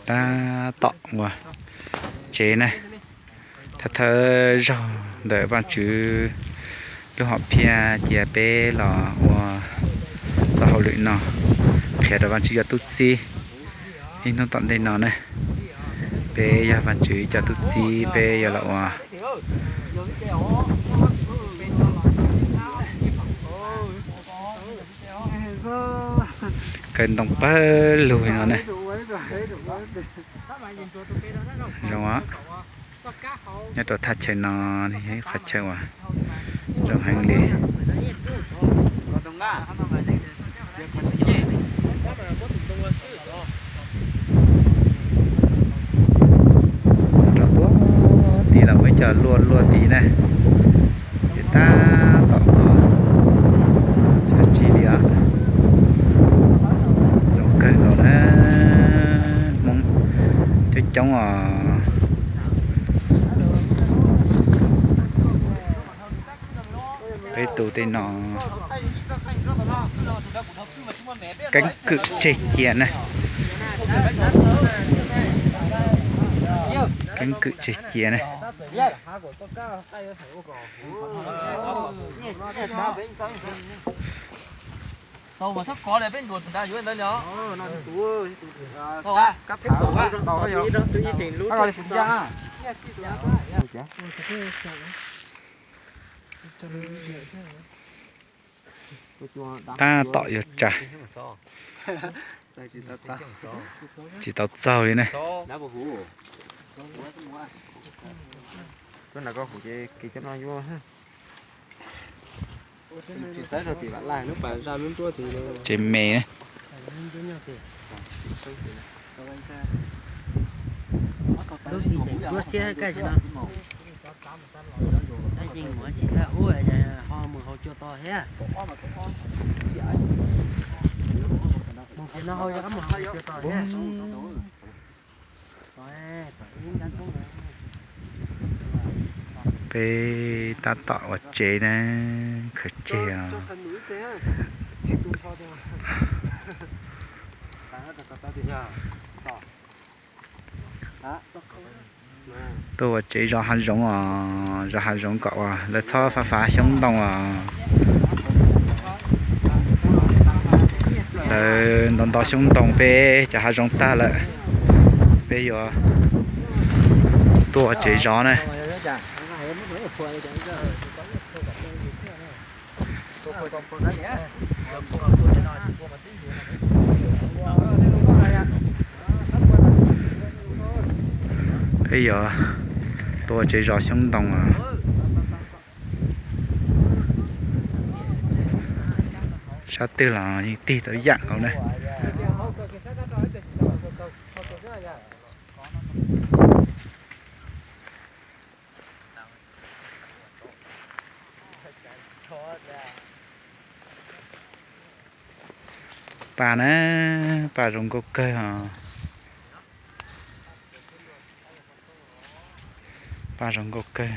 Tab tom ua tsev na, thawj thawj zaug ntawm Vaajtswv lub hom phiaj cia peb los ua txoj hauj lwm no, qhia rau Vaajtswv cov tub txib ib hnub tom ntej no ne. Peb yog Vaajtswv cov tub txib, peb yuav los ua kaw ntoo pawg lug no ne. Zoo, nyob rau thaj chaw no yog ib qhov chaw uas zoo heev li. Rau puag tid los muaj ib co luaj luaj tid na, ces tab tom cov tsis li os. Zoo kawg nkaus na, Hmoob coob coob os. Peb tus tej no keeb kwm tseg cia ne. Keeb kwm tseg cia ne. Tab tom yuav tsa, tsis tau txaug li ne. Tsev me, lub tsis teem nruab xiab kaj no, yeej mus tsis dhia ub, ho mus haus cua to thiab. Mus qhov no haus, mus haus cua to thiab. Peb tab tom ua tsev na, khaws tseg os. Tuaj ua tsev zov hav zoov os, zov hav zoov kom uas lawv txhob fav fav xyoob ntoo os. Lawv ntov ntov xyoob ntoo peb cov hav zoov tag lawm, peb yuav tuaj ua tsev zov na. Peb yuav tuaj ua tsev zov xyoob ntoo os. Sab twg los yeej tig tau yam nkaus ne. Paj na, paj zoo nkauj kawg os. Paj zoo nkauj kawg.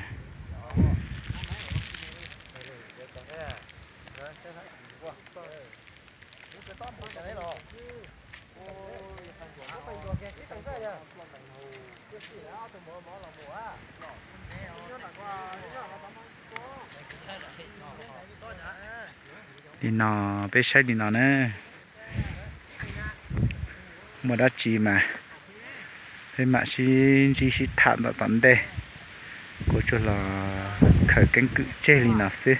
Li no, peb saib li no na. Muaj dab tsi mas peb mam sib ntsib sib tham ntawm tom ntej. Kuv tsuas los khaws keeb kwm tseg li no xwb.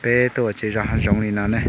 Peb tuaj ua tsev zov hav zoov li no ne.